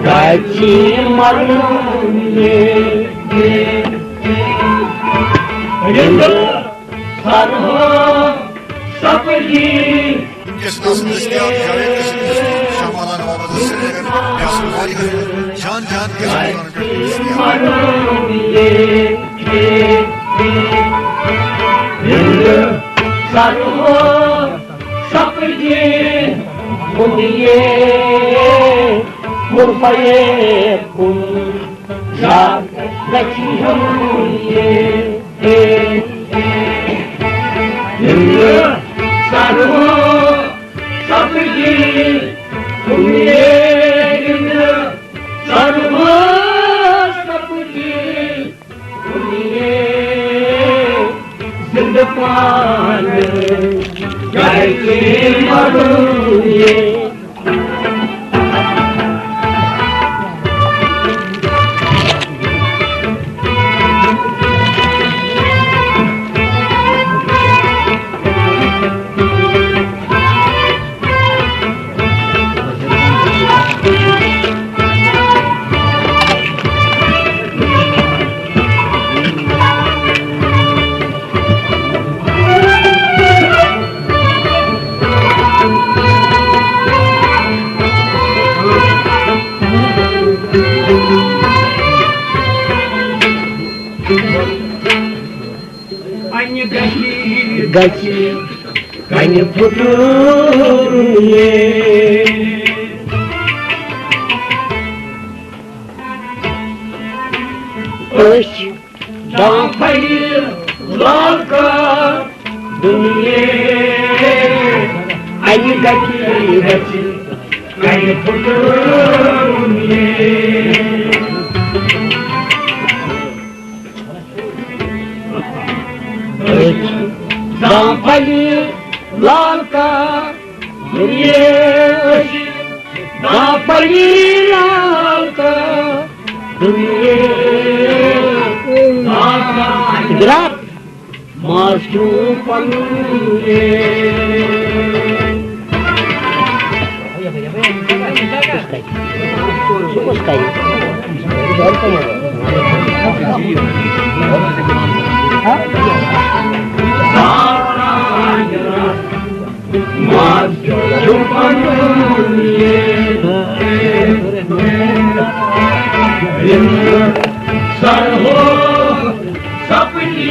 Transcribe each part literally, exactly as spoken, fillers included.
گژھِ مرُن ییٚتہِ۔ رِنٛدٕ سرہو سپدی۔ وٕنکیٚس آسن دٔستیاب جاوید رشید، شاہ مالان محمد سرینگر، بیٚیہِ آسن واریاہ جان جان قٕسمٕکۍ دٔستیاب۔ زندٕ پانہٕ گرِ مرُن ییٚتہِ۔ گژھِ کنہِ پھُٹُن یے۔ أسۍ دَپہٕ لال کا دُنیا، اَنہِ گژھِ گژھِ کنہِ پھُٹُن یے۔ دامپلی لال کا دنیا، دامپلی لال کا دنیا۔ گرٛاکھ۔ ماز کیوں پنُن۔ سُہ کُس کرِ؟ سُہ کُس کرِ؟ سر ہو سپنی،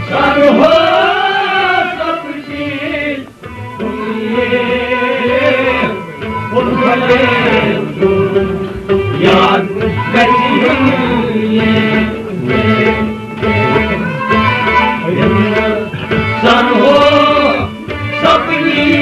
سر ہو سپنی، سر ہو سپنی۔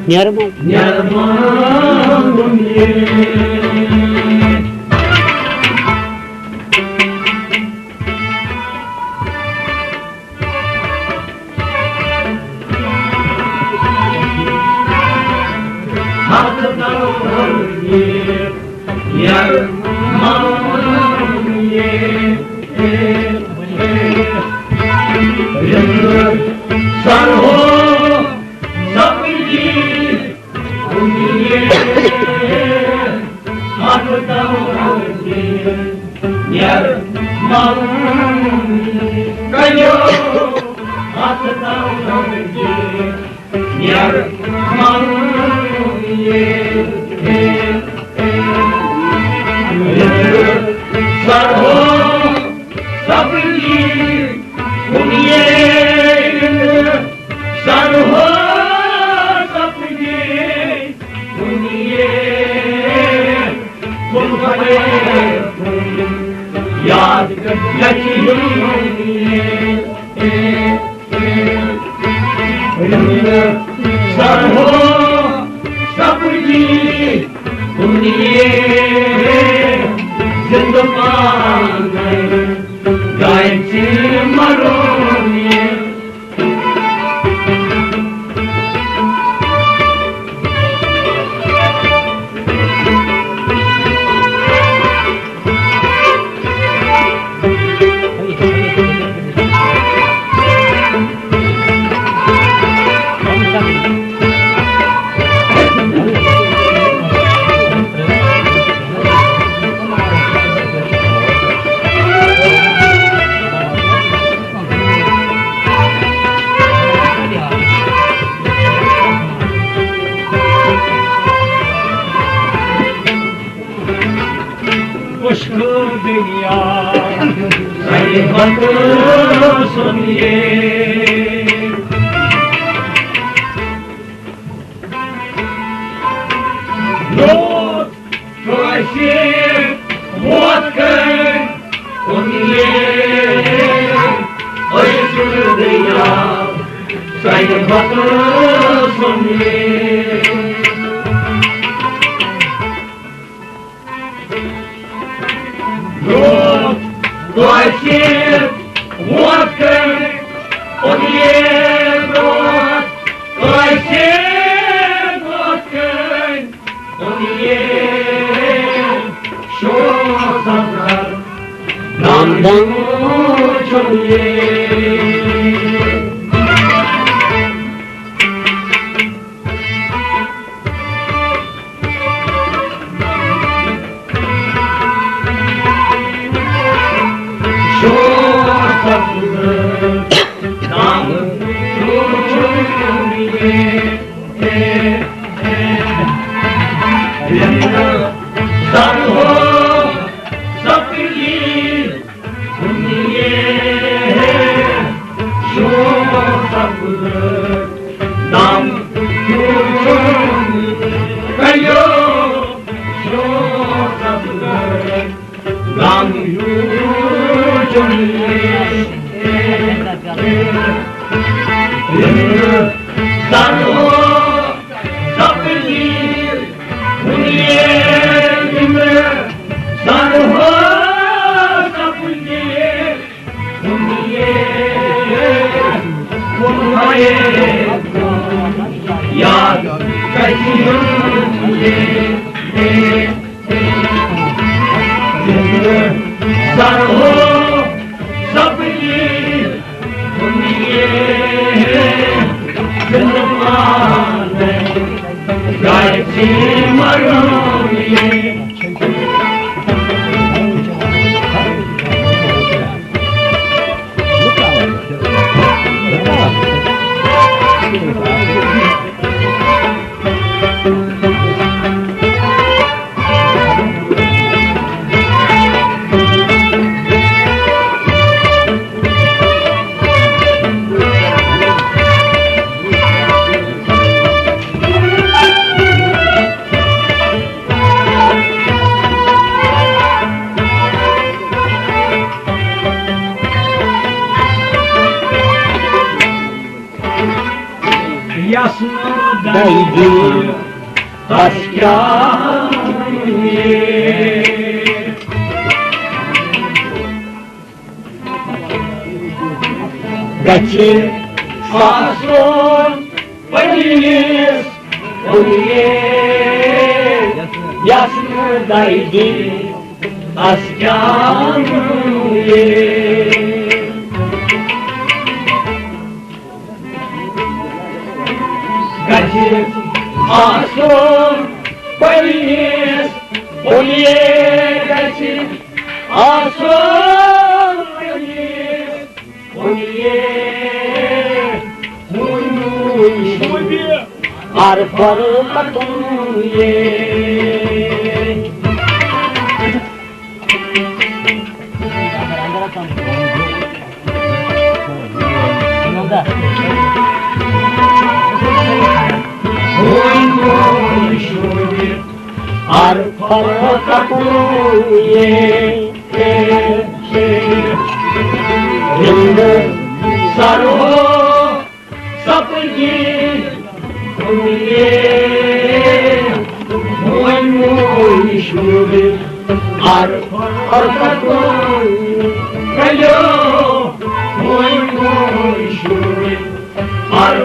نیرٕ ما؟ عشق دریا سنیے۔ لوگ کٲشِر ووت کٔرۍ کُنہِ عشق دریا سنیے۔ برونٛٹھ کٲشِر ووت کٔرۍ، اوٚنیے برونٛٹھ کٲشِر ووت کٔرۍ، اوٚنیے شوق سبزر دم دم چوٚنیے۔ دِل، بس کیٛاہ گژھِ آسُن پننِس کُنہِ یَس نہٕ دَے دِل، اَس کیٛاہ گژھِ آسُن پننِس کُنہِ گژھِ آسُن پننِس کُنہِ۔ ہر فرقتُن یہ۔ ہر فرقتُن یہ۔ ہند سر ہو سپدی کُنہِ، وۄنۍ وۄنۍ شُرۍ ہر حرکتُن کٔرِو، وۄنۍ وۄنۍ شُرۍ ہر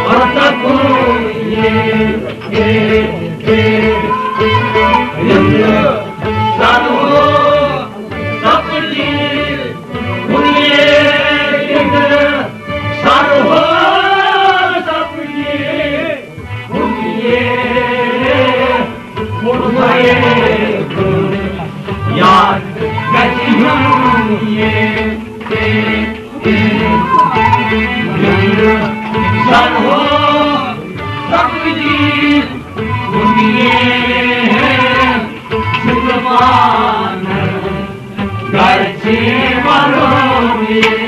حرکتُن یہِ، یہِ، یہِ، یہِ، سرو سپدی کُنہِ۔ سرو سپدی کُنہِ۔ یاد گژھِ یُن یہِ۔ سرو سپدی کُنہِ۔ زندگان گژھِ وَرُن یہِ۔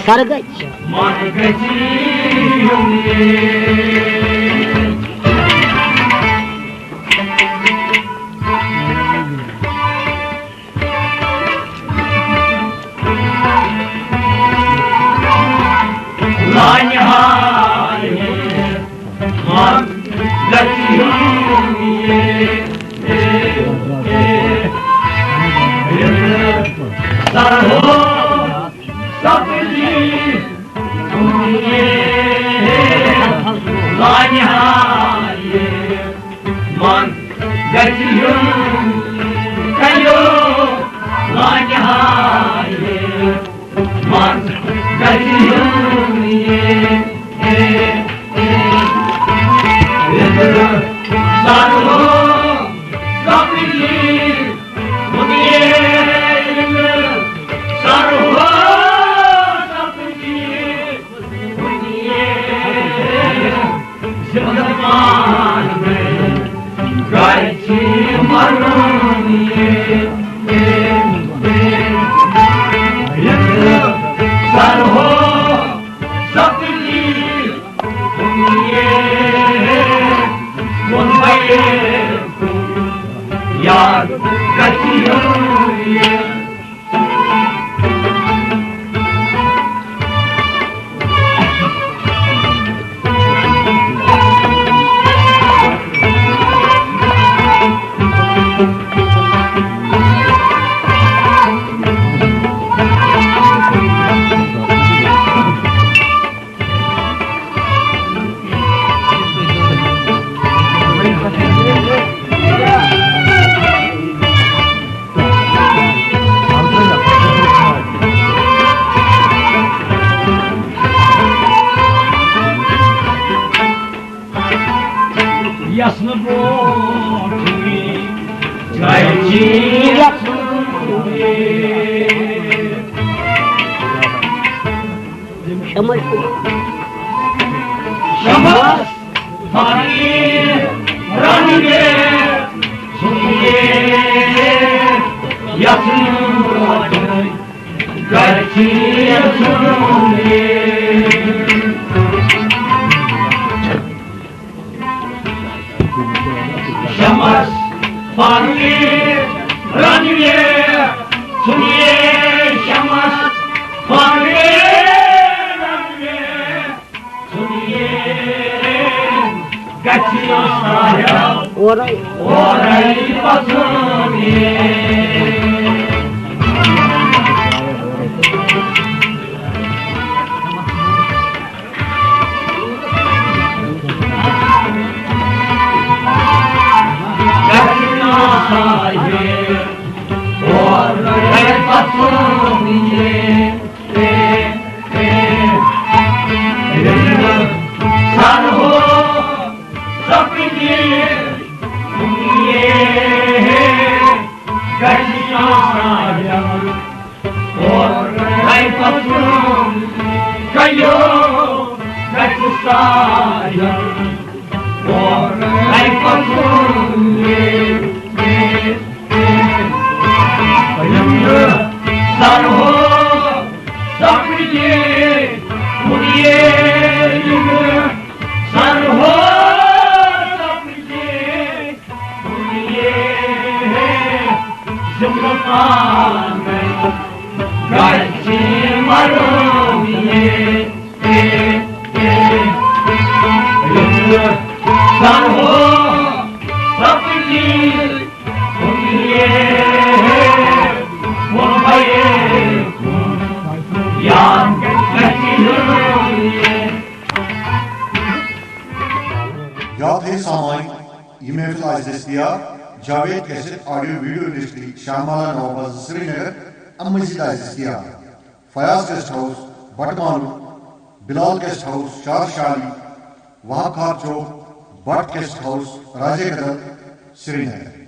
سرگچ۔ تِمَے شمس پننہِ رنگہِ ژھُن یہِ یژھُن روزُن گژھِ ژھُن یہِ۔ شمس پننہِ رنگہِ ژھُن یہِ شمس پننہِ رنگہِ۔ گژھِ ساحل اورے اورے پَژھُن یہِ۔ گژھِ ساحل اورے پَژھُن یہِ۔ یاد تھٲیِو سامعیٖن، یہِ محفل آسہِ دٔستیاب Javed cassette audio video industry شامالا نواباز سرینگر۔ امہِ مٔزیٖد آسہِ دٔستیاب فیاض گیسٹ ہاؤس بٹہٕ مالوٗ، بلال گیسٹ ہاؤس شار شالی، وہاب خان چوک، بٹ گیسٹ ہاؤس راجے کدل سرینگر۔